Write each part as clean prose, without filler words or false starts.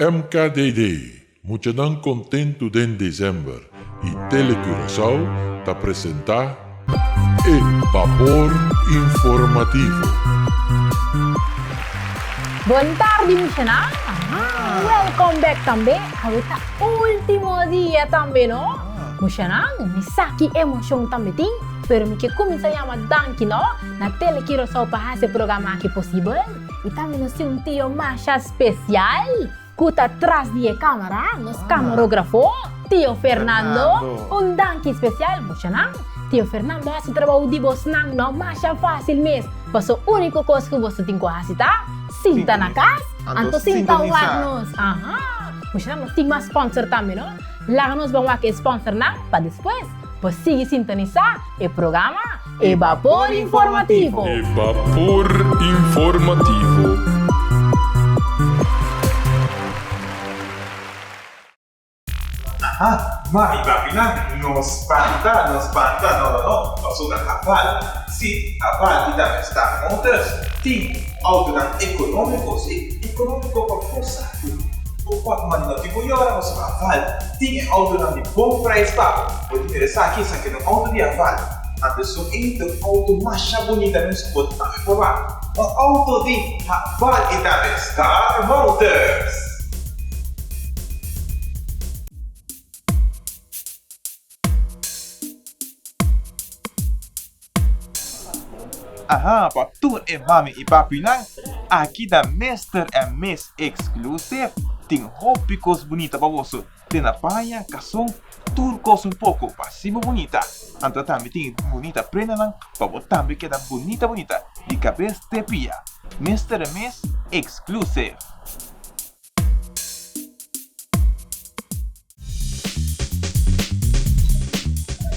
MKDD, Muchanan Kontentu den Desèmber i Tele Curaçao ta presentá e Bapor Informativo. Bon tardi muchanan, welcome back tambe, awe ta ultimo dia tambe no, muchanan mi sa ki emocion tambe tin, pero mi ke cuminsa yama danki no na Tele Curaçao pa haci e programa aki posibel. I tambe nos tin un tio masha spesial ku ta tras di e kamera, nos kamarógrafo, Tio Fernando. Un danki spesial, muchanan. Tio Fernando hasi trabou di bosnan no masha fásil mes. Paso úniko kos ku boso tin ku hasi ta sinta na kas, anto sinta wak nos. Aha! Muchanan, nos tin mas sponsor tambe no. Laga nos ban wak e sponsornan pa despues bo sigui sintonisá e programa E Bapor Informativo. E Bapor Informativo. Aha, mami papinan, no spanta, no spanta, no no no, pasobra Haval, si, Haval i tambe Star Motors tin autonan ekonómiko, si, ekonómiko pa bo saku. Bo por manda no tin ku yora pasobra Haval tin e autonan di bon prijs pa bo. Bo tin mira esaki, esaki ta un auto di Haval. Anto esun ei ta un auto masha bunita mes ku bo tambe por wak. Un auto di Haval i tambe Star Motors. Aha, pa tur e mami i papinan, aki ta Mister and Miss Exclusive tin hopi kos bunita pa boso, te na paña, kason, tur kos un poko pa hasi bo bunita. Anto tambe tin bunita prendanan pa bo tambe keda bunita bunita di kabes te pia. Mister and Miss Exclusive.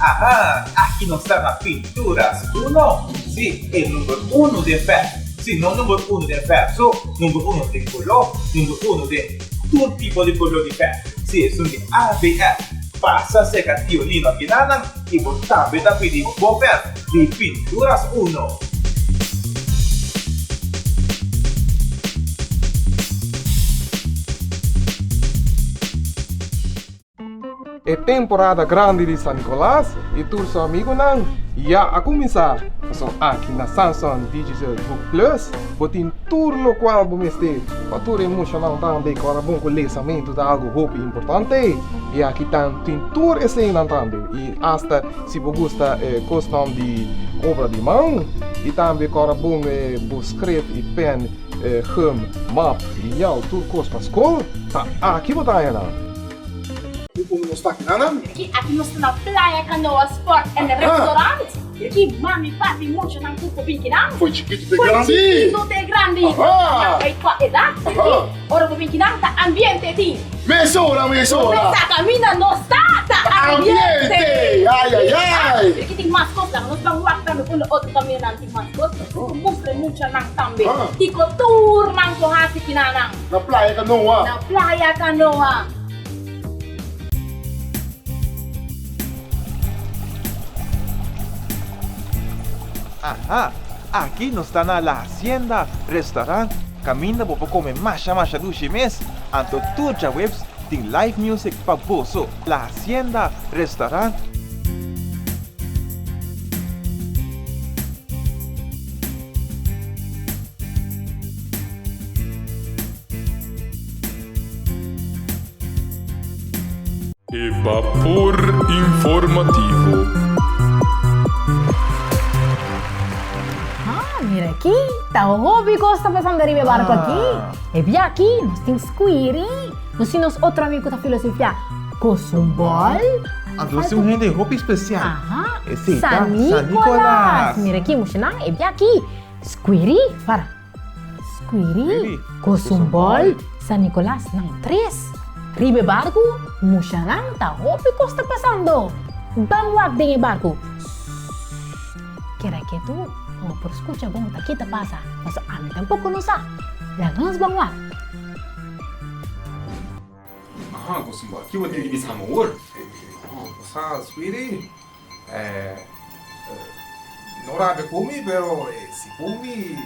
Aha, aki nos ta na Pinturas Uno. Sí, e number uno den verf. Sí, no number uno den verf so, number uno den koló, number uno den tur tipo di koló di verf. Sí, esun di ABF. Pasa serka Tio Nino akinanan i bo tambe ta pidi bo verf di Pinturas Uno. E temporada grandi di San Nicolas y tur su amigonan ya a cuminsa. Paso aki na Samsung Digital Book Plus bo tin tur locual bo mester pa tur e muchanan tambe cu ora bon cu lesamento ta algo hopi importante y aki tan tin tur eseynan tambe y hasta si bo gusta cosnan di obra di man y tambe cu ora bon bo script y pen gum, map, lineal tur cos pa scol ta aki bo ta haña nan. Unda nos ta aki nan? Aki aki nos ta na Playa Canoa Sport and Restaurant. Aki mami, papi, muchanan tur por bin kinan. Foi chikitu te grandi. Foi chikitu te grandi. Aha. Nan bay kua edat. Aha. Ora bo bin kinan ta ambiente tin. Mesora, mesora. Mesa caminda nos ta, ta ambiente. Ambiente. Ay, ay, ay. Aki tin mas cos nan. Nos ban wak tambe unda otro camindanan tin mas cos. Nos mustra e muchanan tambe. Kico tur nan por haci kinanan. Na Playa Canoa. Na Playa Canoa. Aha, aki nos ta na La Hacienda Restaurant kaminda bo por kome masha masha dushi mes, anto tur djaweps tin live music pa boso. La Hacienda Restaurant. E Bapor Informativo. Ah, mira aki, ta hopi kos ta pasando riba e barco aki. E bia aki nos tin Squiri, nos tin nos otro amigo ku ta filosofia Kosombol. Anto nos tin un hende hopi spesial. Aha, Esei ta San Nicolas. Mira aki, mushanan, e bia aki, Squiri, para. Squiri, Kosombol, San Nicolas, nan tres. Riba e barku, mushanan ta hopi kos ta pasando. Ban wak den e barku. Sss, keda ketu, pa bo por skucha bon ta ki ta pasa, paso ami tampoko no sa. Laga nos ban wak. Aha, Kosombol, ki bo tin di bisa mi awor? Bo sa, Squiri, No rabia ku mi, pero si ku mi,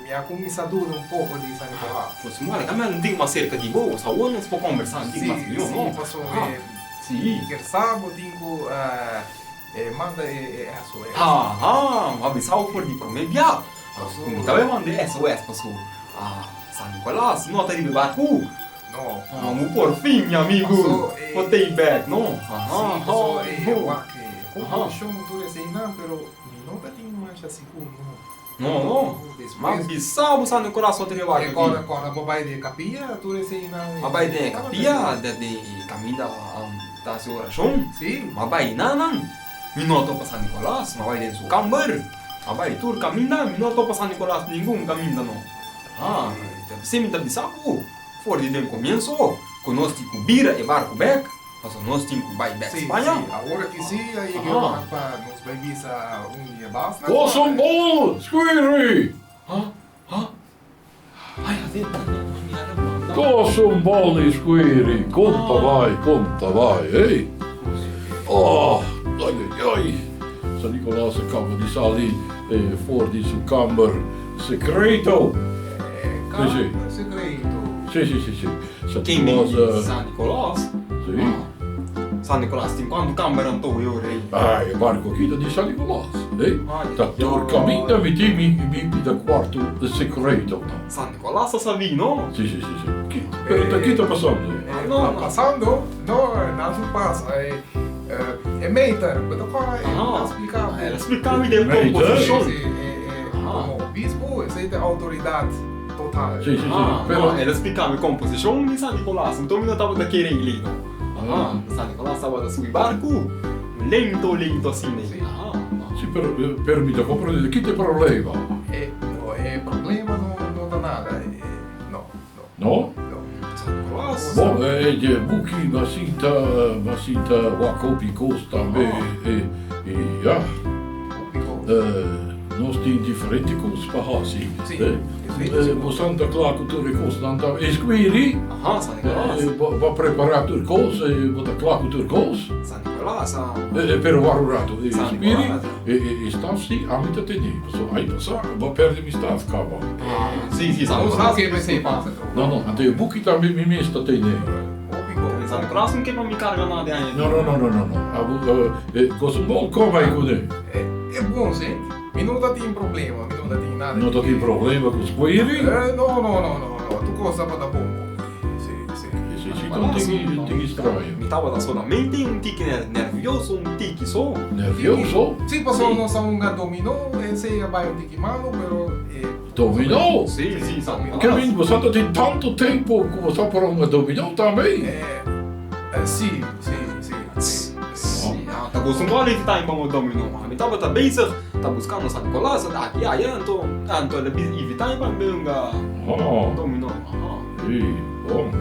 Mi a kuminsá duda un poko di San Nicolas. Pues mole, ka mi tin mas serka di bo, awor nos por kombersá un tin mas mihó, no? Sí, pasobra mi kier sa bo tin ku manda e SOS. Ha, ha, bo a bisa bo for di promé bia. Ku mi ta bai manda e SOS paso San Nicolas no ta riba e barku. No. Amo por fin, mi amigu. Bo tei bek, no? Sí, paso e wak e komposishon tur eseinan, pero mi no ta tin masha sigur, no. No, no. Ma bisa bo San Nicolas no ta riba barku aki. Kòrda, kòrda bo bai den e kapia tur eseinan. Ma bai den e kapia, den e kaminda ta hasi orashon. Sí. Ma bai nanan, mi no topa San Nicolas, ma bai den su kamber. Ma bai tur kaminda, mi no topa San Nicolas ningun kaminda, no. Ha, si mi ta bisa bo. For di den komienso ku nos tin ku bira e barku bèk, pasobra nos tin ku bai bèk Spaña. Sí, sí, awor aki sí a yega e ora pa nos bai bisa un di e basnan. Koson bon, Squirry! Ha? Ha? Ai, a ver, mira, manda. Koson bon, Squirry! Kon ta bai, kon ta bai, hey? Oh, ai, ai, ai! San Nicolas a kaba di sali for di su kamber sekreto. Kamber sekreto? Si, si, si, si. San Ken Nicolas. di San Nicolas? Si. San Nicolas tin kuantu kamber anto yo rei? Ah, e barco aki ta di San Nicolas, eh? Ta tur kaminda mi tin mi mi pida kuarto sekreto. San Nicolas a sabí, no? Si, si, si, si. Ki, pero ta ki ta pasando? No, pasando? No, nan su pasa. E meter, bo ta kòrda e ta splika bo. El a splika mi den komposishon. Si, komo obispo esei ta outoridat total. Si, si, si. Pero el a splika mi komposishon di San Nicolas, nton mi no tabata kere i no. San Nicolas tabata subi barku lento lento asina. Si, pero pero mi ta komprende ki ta e problema. No, e problema no ta nada. No, no. No? Bon, e dje buki m'a sinta, m'a sinta wak hopi kos tambe e, e ja. Nos tin diferente kos pa hasi. Bo santa kla ku tur e kosnan ta e skwiri? Bo a prepara tur kos, bo ta kla ku tur kos? Pero wak un rato, e skwiri, e staf si ami ta tene. Pasobra ai pasá, bo a perde mi staf kaba. Sí, sí, San Nicolas. Nos ke esei pasa tro. No, no, anto e buki tambe mi mes ta tene. Hopi bon. San Nicolas no ke pa mi karga nada di aña. No, no, no, no, no, no. Abo, e kos un bon koma ei kuné. E bon, sí. Mi no ta tin problema, mi no ta tin nada. No ta tin problema ku squiri? No, no, no, no, no. Tur kos tabata bon. Sí, sí. Sí, sí, ta un tiki, un tiki straño. Mi tabata solamente un tiki nervioso, un tiki so. Nervioso? Sí, pasobra nos a hunga dominó, esei a bai un tiki malo, pero e. Dominó? Sí, sí, San Nicolas. Kevin, bo sa ta tin tantu tempu ku bo sa por hunga dominó tambe? Sí, sí, sí, sí. Sí, ta kostumbrá di time pa hunga dominó. Mi tabata bezig ta buskando San Nicolas, aki aya, anto anto el a bisa invitá mi pa mi hunga dominó. Sí, bon.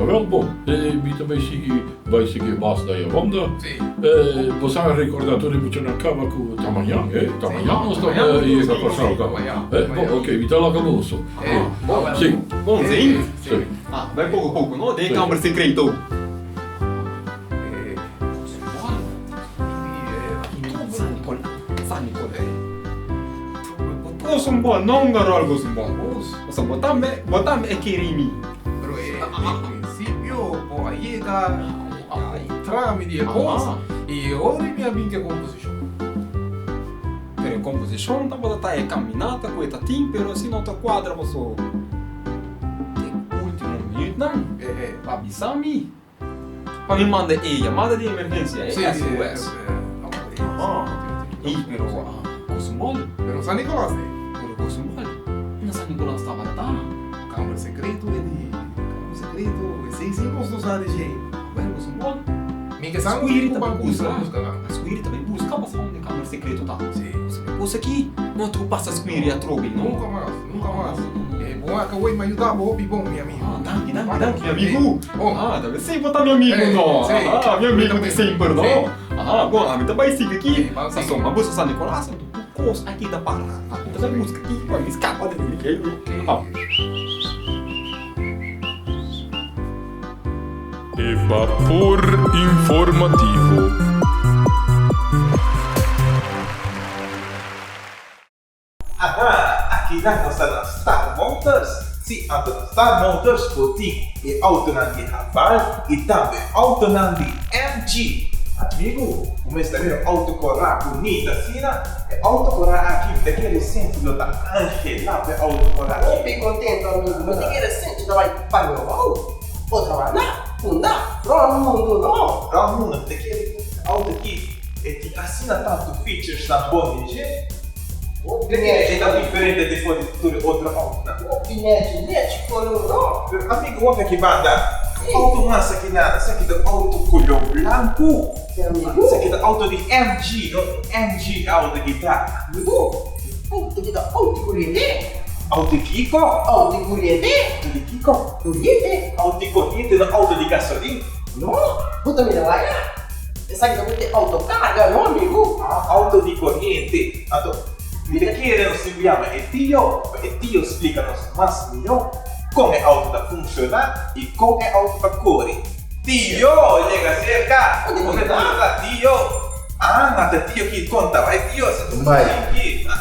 Awel bon, mi ta bai sigui bai sigui bas na Yawanda. Bo sa recorda tur e muchanan caba cu ta mañan, eh? Ta mañan nos ta yega Corsou caba. Bon, ok, mi ta laga boso. Sí. Bon, sí? Sí. Ah, bai poco poco, no? Den e camber secreto. Gosun bo, no un garol gosun bo. Pasobra bo tambe, bo tambe e kere mi. Pero e principio bo a yega a kontra mi di e kos i ora mi a bin ku e komposishon. Pero e komposishon tabata ta e kaminata ku e ta tin, pero si no ta kuadra paso den ultimo minuutnan pa bisa mi pa mi manda e yamada di emergensia, e SOS. Ey, pero gosun bol. Pero San Nicolas e. Pero gosun bol. Na San Nicolas tabata ta. Kamber sekreto e di. Kamber sekreto, esei si nos no sa di dje. Bueno, gosun bol. Mi ke sa nos tin ku ban buska buska nan. Squiri ta bai buska pa sa unda e kamber sekreto ta. Si. Kos aki no ta ku pasa Squiri atrobe, no? Nunka mas, nunka mas. E bon a kawei mi a yuda bo hopi bon, mi amigu. Ah, danki, danki, danki, mi amigu. Bon. Ah, ta semper ta mi amigu, no? Si. Ah, mi amigu di semper, no? Aha, bon, ami ta bai sigui aki. Si, ban sigui. Pasobra mi a buska San Nicolas, anto tur kos a keda para. Ami ta bai buska aki pa mi skapa di mi. Ok. E Bapor Informativo. Aha, aki Akinan nos ta na Star Motors. Si, anto na Star Motors bo tin e autonan di Haval i tambe autonan di MG. Amigu, bo mester mira un auto kòrá bunita asina. E auto kòrá aki mi ta kere sinti lo ta angelá pa e auto kòrá aki. Hopi kontento amigu, mi ta kere sinti ta bai Pañobou, otro banda, Punda, rònt mundu no. Rònt mundu, mi ta kere ku e auto aki e tin asina tantu features nan bon den dje. Hopi nechi. E ta diferente di for di tur e otro autonan. Hopi nechi, nechi kolor no. Pero amigu wak aki banda, auto mas aki nada, esaki ta auto kolor blanku. Esaki ta auto di MG, no MG auto di ta. Amigu, auto di ta auto di koriente. Auto di kiko? Auto di koriente. Auto di kiko? Koriente. Auto di koriente no auto di gasolin. No, bo ta mira laga. Esaki ta mete auto carga no amigu. Ah, auto di koriente. Anto, mi ta kere nos tin yama e tio pa e tio splika nos mas mihó kon e auto ta funshoná i kon e auto ta kore. Tio, yega serka. Unda ta tio? Ah, na ta tio ki konta bai tio. Kumbai.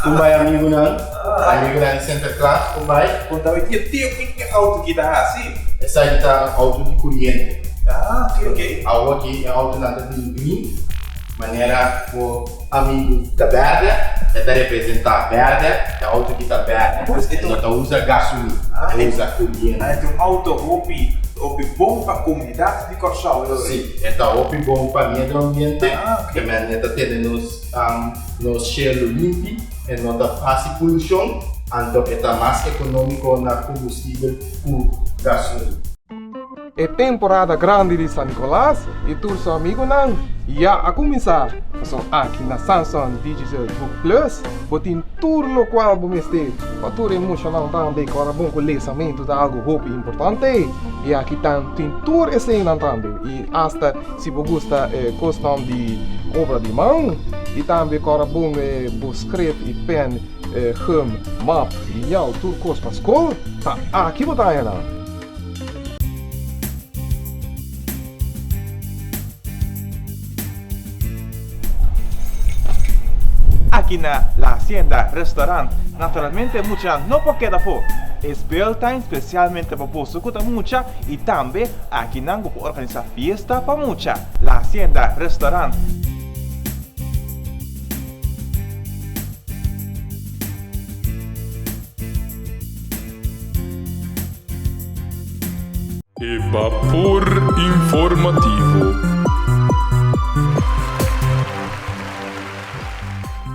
Kumbai amigunan. Amigunan di Sinterklaas, kumbai. Konta bai tio. Tio, ki auto ki ta hasi? Esaki ta auto di kuriente. Ah, ok, ok. Awoki e autonan ta bini green, manera bo amigu ta bèrdè, e ta representá bèrdè, e auto ki ta bèrdè. E no ta usa gasolin, e usa kuriente. Ah, e ta un auto hopi hopi bon pa komunidat di Kòrsou. Sí, e ta hopi bon pa medio ambiente, ke men e ta tene nos nos shelu limpi, e no ta hasi polushon, anto e ta mas ekonómiko na kombustibel ku gasolin. E temporada grandi di San Nicolas y tur su amigonan ya a cuminsa. Paso aki na Samsung Digital Book Plus bo tin tur locual bo mester pa tur e muchanan tambe cu ora bon cu lesamento ta algo hopi importante y aki tan tin tur eseynan tambe y hasta si bo gusta cosnan di obra di man y tambe cu ora bon bo script y pen gum map lineal tur cos pa scol ta aki bo ta haya nan. Aki na La Hacienda Restaurant naturalmente mucha no por keda afó. E speeltuin specialmente pa boso cu ta mucha y tambe aki nan bo por organisa fiesta pa mucha. La Hacienda Restaurant. E bapor informativo.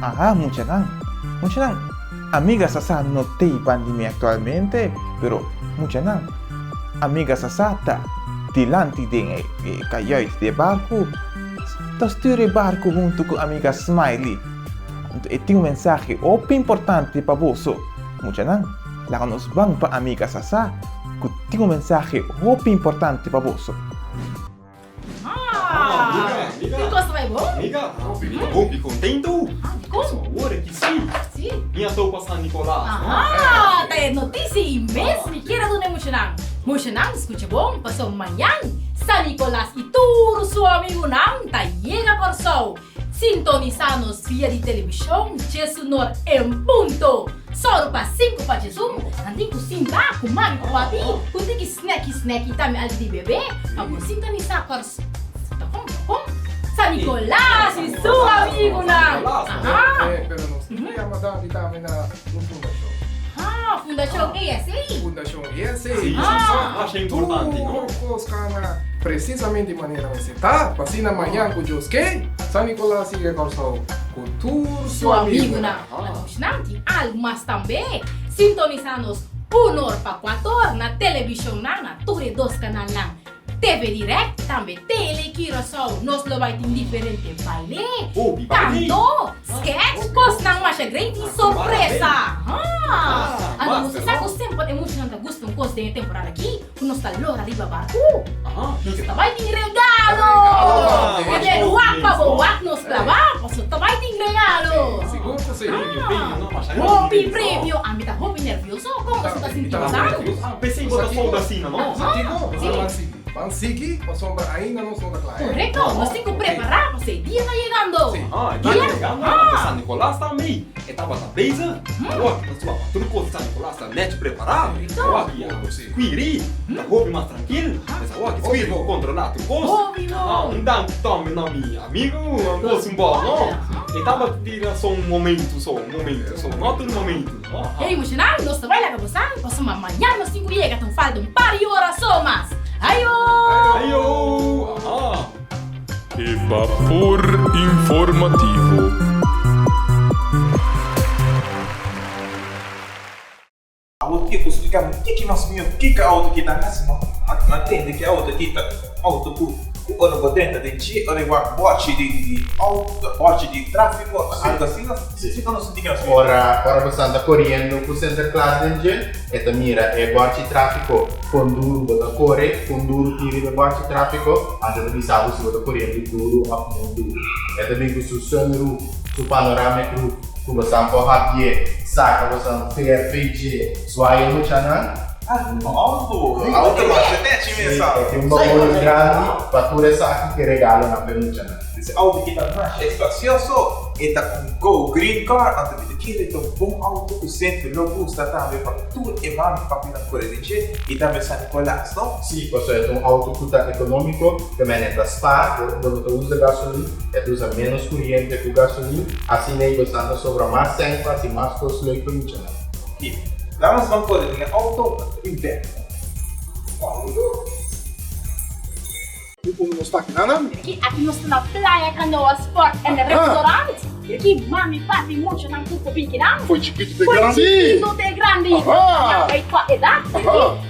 Aha, muchanan, muchanan, amiga Sasá no t'ei ban di mi aktualmente, pero muchanan, amiga Sasá ta dilanti den e kajuit di e barku, ta stuur e barku huntu ku amiga Smiley. Anto e tin un mensahe hopi importante pa boso. Muchanan, laga nos ban pa amiga Sasá ku tin un mensahe hopi importante pa boso. Ah, tur kos ta bai bon? Amiga, mi ta hopi kontentu. Dikon? Pasobra awor aki si. Si. Mi a topa San Nicolas, no? Aha, ta e notisia immens mi kier a duna e muchanan. Muchanan, skucha bon, pasobra mañan San Nicolas i tur su amigunan ta yega Kòrsou. Sintonisá nos via di televishon Djesunor en punto! Sòru pa sinku pa djesun, nan tin ku sinta ku mami ku papi, ku tiki snèki snèki tambe algu di bebé pa bo sintonisá Kòrsou. Ta kon, ta kon? San Nicolas i su amigunan! Aha! Pero nos tin ku yama danki tambe na un fundashon. Ha, Fundashon ESA! Fundashon ESA! Sí, Ah! masha importante, no? Tur kos kana presisamente manera mester. Ta pa asina mañan ku Dios ke, San Nicolas sigue Kòrsou ku tur Su su amigunan. amigunan. Anto tin algu mas tambe. Sintonisá nos un or pa kuator na televishonnan na tur e dos kanalnan, TV Direct i tambe Tele Curaçao. Nos lo bai tin diferente baile, Hopi baile. kanto, sketch, kosnan masha great i sorpresa. Ha! Anto nos sa ku semper e muchanan ta gusta un kos den e temporada aki. Ku nos ta lora riba barku. Nos ta bai tin regalo. E den wak pa bo wak nos klabá, paso ta bai tin regalo. Sigur ku si. Hopi premio. Ami ta hopi nervioso. Kon boso ta sinti bo sa? P'esei bo ta solda asina, no? Sa kiko? Si. Ban sigui, pasobra ainda nos no ta kla, eh? Korekto, nos tin ku prepará pasobra e dia ta yegando. Sí, e dia ta yegando, anto San Nikolas tambe e tabata bezig. Awor nos wak tur kos di San Nikolas ta nèchi prepará. Awor ki Squiri ta hopi mas trankil. Pues awor ki Squiri por kontrolá tur kos. Un danki tambe na mi amigu, un kos un bò, no? E tabata tira so un momentu so, un momentu so, no tur momentu. Hey muchanan, nos ta bai laga bosan pasobra mañana nos tin ku yega, ta un falta un par di ora so mas. Ayo! Ayo! Aha! E bapor informativo. Awor ke ku splika mi kiki mas mihó kiko auto ki ta hasi no a tende ke auto ki ta auto ku ku ora bo drenta den dje ora e wak bòchi di di auto bòchi di trafiko algo asina si no sinti ke mas mihó. Ora ora bo sta koriendo ku Sinterklaas den dje e ta mira e bòchi trafiko kon duru bo ta kore kon duru tin riba e bòchi trafiko anto e ta bisa bo si bo ta koriendo duru òf no duru e ta bin ku su sunroof su panoramic roof. Ku bosan por habié, saka bosan fer feijé, zwaai e muchanan. Auto, auto masha nechi mes sa. Sí, e tin un baul grandi pa tur esaki ke regalonan pa e muchanan. Ese auto ki ta masha espacioso, e ta un Go Green Car, anto mi ta kere ta un bon auto ku semper lo gusta tambe pa tur e mami i papinan kore den dje i tambe San Nicolas, no? Sí, pasobra e ta un auto ku ta ekonómiko, te mene ta spaar, bo no ta usa gasolin. E ta usa ménos kuriente ku gasolin, asina ei bosan ta sobra mas sèn pa hasi mas kos leuk pa muchanan. Ki Damas ban kore den e outo tin bèk. Ku unu nos ta aki nan? Aki aki nos ta na Playa Canoa Sport and Restaurant. Aki mami, papi, muchanan tur por bin kinan. Foi chikitu te grandi. Foi chikitu te grandi. Nan bai kua edat.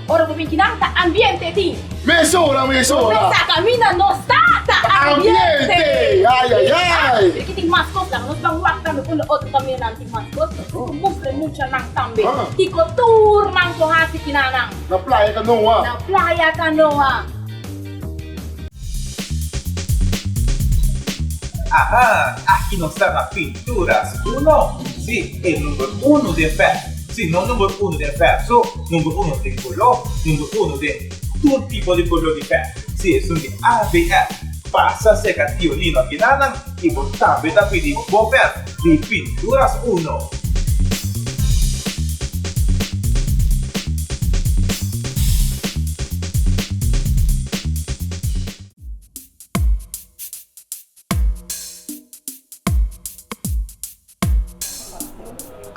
Ora bo bin kinan ta ambiente tin. Mesora mesora. Bo mesa caminda nos ta ta ambiente. Ambiente ay ay ay. Pero ki tin mas cos laga nos ban wak tambe unda otro camindanan tin mas cos. Nos por mustra e muchanan tambe kico tur nan por haci kinanan. Na Playa Canoa. Na Playa Canoa. Aha, aki nos ta na Pinturas Uno. Si, e number uno den fè. Si, no number uno den fè so, number uno den koló, number uno den tur tipo di koló di fè. Si, esun di ABF. Pasa serka Tio Nino akinanan i bo tambe ta pidi bo fè di Pinturas Uno.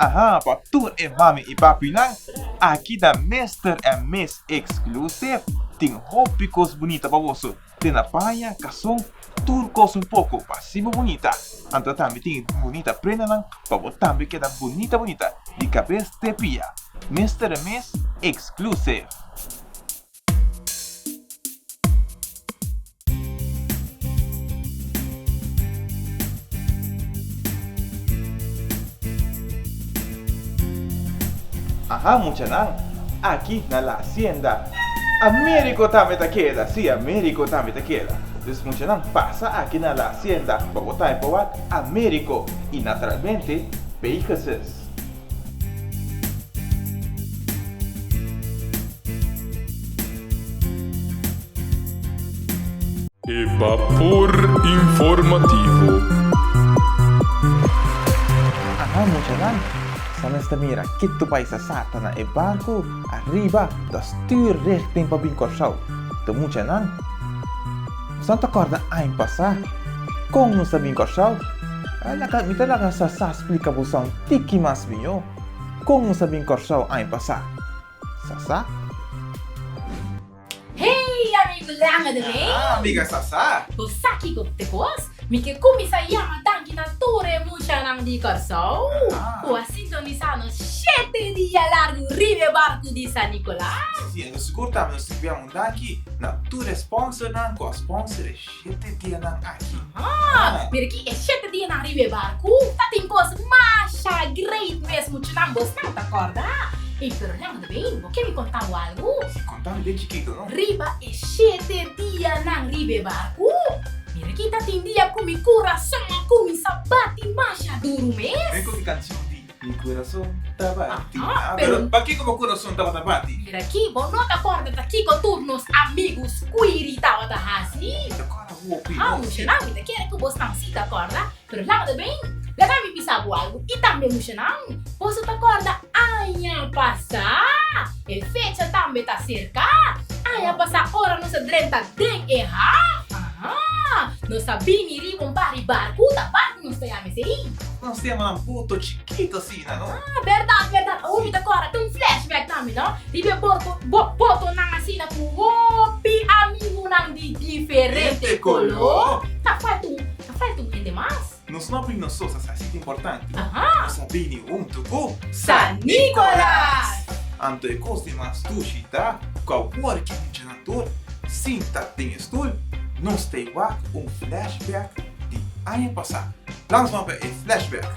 Aha, pa tur e mami i papinan, aki na Mister and Miss Exclusive tin hopi kos bunita pa boso, te na paña, kason, tur kos un poko pa hasi bo bunita. Anto tambe tin bunita prendanan pa bo tambe keda bunita bunita di kabes te pia. Mister and Miss Exclusive. Aha muchanan, aki na la hacienda Americo tambe ta keda, si Americo tambe ta keda. Dus muchanan pasa aki na la hacienda pa bo tambe por wak Americo y naturalmente Pegasus. E bapor informativo. Aha muchanan, sa mester mira kitu bai sa sata na e barku ariba ta stuur richting pa bin Kòrsou. Ta muchanan, boso no ta kòrda aña pasá kon nos a bin Kòrsou? Laga mi ta laga sa sa splika boso un tiki mas mihó kon nos a bin Kòrsou aña pasá. Sa sa. Hey amigo Langa de Rey! Ah, amiga Sasa! Bo sa kiko te kos? Mi ke kuminsá yama danki na tur e muchanan di Kòrsou ku a sintonisá nos shete dia largu riba e barku di San Nikolas. Sí, nos sigur tambe nos tin ku yama un danki na tur e sponsornan ku a sponsor e shete dianan aki. Aha! Mira ki e shete dianan riba e barku ta tin kos masha great mes muchanan, bosnan ta kòrda? Ey, pero Langa de Rey, bo ke mi konta bo algu? Si, konta mi den chikito, no? Riba e shete dianan riba e barku, mira ki ta tin dia ku mi kurason a kuminsá bati masha duru mes. Ven ku mi kanshon di. Mi kurason ta bati. Aha, Ah, pero pero pakiko bo kurason tabata bati? Mira aki, bo no ta kòrda ta kiko tur nos amigu's Quiri tabata hasi? Mi ta kòrda hopi, Aha, no, si. mushanan, mi ta kere ku bosnan si ta kòrda, pero laga ta bin, laga mi bisa bo algu i tambe mushanan, boso ta kòrda aña pasá? E fecha tambe ta serka. Aña pasá ora nos a drenta den e haf, aha, nos a bini riba un par di barku, ta barku nos ta yama esei. Nos ta yama nan boto chikito asina, no? Ah, bèrdat, bèrdat. Awor mi ta kòrda, ta un flashback tambe, no? Riba e borto, bo, botonan asina ku hopi amigunan di diferente koló. Ta falta un, ta falta un hende mas. Nos no a bini nos so, sa sa importante. Aha. Nos a bini huntu ku. San Nicolas! Anto e kos di mas dushi ta ku awor ki muchanan tur sinta den e stul, nos ta e wak un flashback di aña pasá. Laat nos wak e flashback.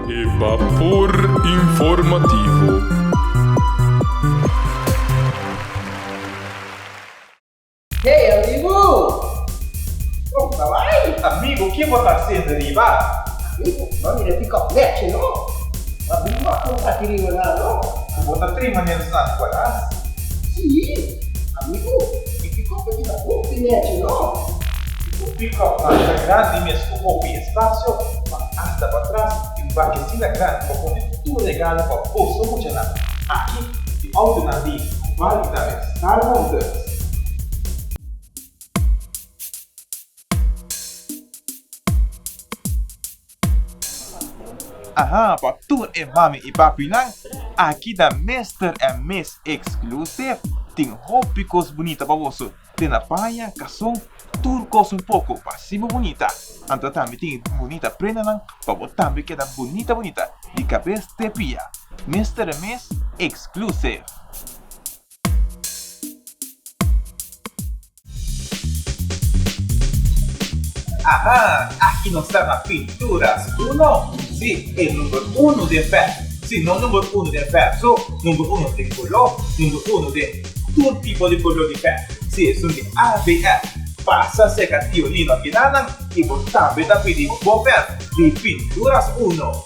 E Bapor Informativo. Hey amigu! Kon ta bai? Amigu, ki bo ta hasiendo riba? Amigu, bo a mira pick up leche no? Bo a bin wak un taki riba nan no? Bo ta trima den San Nicolas? Si! Amigu, e pick up aki ta hopi leche no? E pick up masha grandi mes ku hopi espasio, pa asta patras tin bakesina grandi pa pone tur regalo pa boso muchanan. Aki di outonan di Haval i tambe Star Motors. Aha, pa tur e mami i papinan, aki ta Mister and Miss Exclusive tin hopi kos bunita pa boso. Te na paña, kason, tur kos un poko pa hasi bo bunita. Anto tambe tin bunita prendanan pa bo tambe keda bunita bunita di kabes te pia. Mister and Miss Exclusive. Aha, aki nos ta na Pinturas Uno. Sí, e number uno den verf. Sí, no number uno den verf so, number uno den koló, number uno den tur tipo di koló di verf. Sí, esun di ABF. Pasa serka Tio Lino akinanan i bo tambe ta pidi bo verf di Pinturas Uno.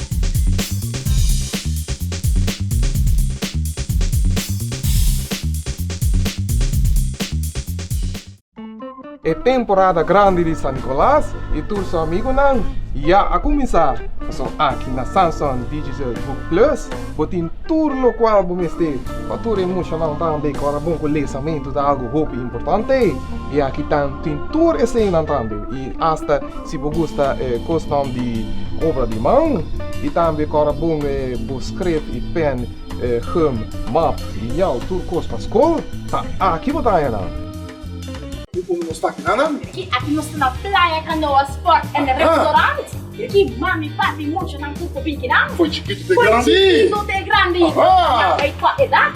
E temporada grandi di San Nicolas y tur su amigonan ya a cuminsa. Paso aki na Samsung Digital Book Plus bo tin tur locual bo mester pa tur e muchanan tambe cu ora bon cu lesamento ta algo hopi importante y aki tan tin tur eseynan tambe y hasta si bo gusta cosnan di obra di man y tambe cu ora bon bo script y pen. Gum, map, liñal, tur kos pa skol, ta aki bo ta haña nan. Unda nos ta aki nan? Aki nos ta na Playa Canoa Sport and Restaurant. Aki mami, papi, muchanan tur por bin kinan. Foi chikitu te grandi. Foi chikitu te grandi. Nan bai kua edat.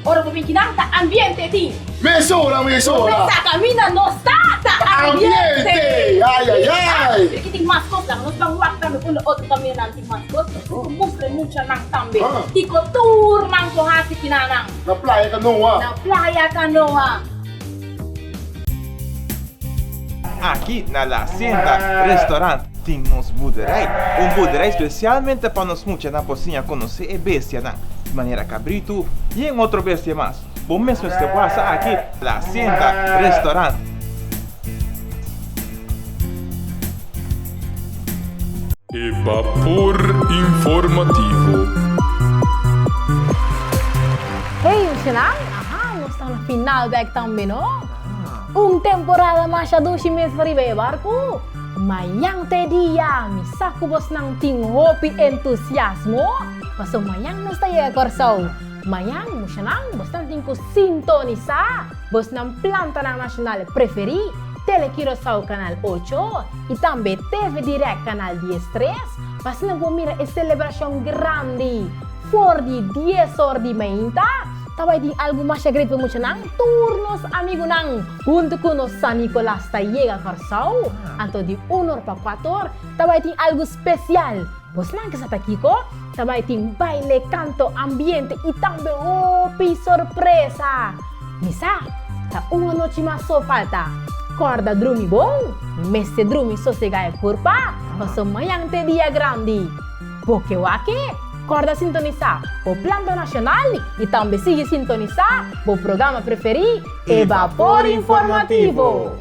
Ora bo bin kinan ta ambiente tin. Mesora, mesora. Nos ta caminda, nos ta ta ambiente. Ay, ay, ay. Aki tin mas cos laga nos ban wak tambe unda otro camindanan tin mas cos. Nos por mustra e muchanan tambe kico tur nan por haci kinanan. Na Playa Canoa. Na Playa Canoa. Aki na La Hacienda Restaurant tin nos boerderij. Un boerderij specialmente pa nos muchanan por siña conoce e bestianan, manera cabritu y en otro bestia mas. Bo mes mester wasa aki La Hacienda Restaurant. E Bapor Informativo. Hey Ushanan, aha, nos ta na final bek tambe no. Un temporada masha dushi mes riba e barku. Mañan ta e dia, mi sa ku bosnan tin hopi entusiasmo, paso mañan nos ta yega Kòrsou. Mañan, mushanan, bosnan tin ku sintonisá bosnan plantanan nashonal preferí, Tele Curaçao Canal ocho i tambe TV Direct Canal diestres, pa asina bo mira e selebrashon grandi for di dies or di mainta. Ta bai tin algu masha great pa muchanan, tur nos amigunan huntu ku nos San Nicolas ta yega Kòrsou, anto di un or pa kuator ta bai tin algu spesial. Bosnan ke sa ta kiko? Ta bai tin baile, kanto, ambiente i tambe hopi sorpresa! Mi sa, ta un anochi mas so falta. Kòrda drumi bon, mester drumi sosegá e kurpa, paso mañan ta e dia grandi. Bo ke wak e? Kòrda sintonisá bo Planta Nashonal i tambe sigui sintonisá bo programa preferí, E Bapor Informativo!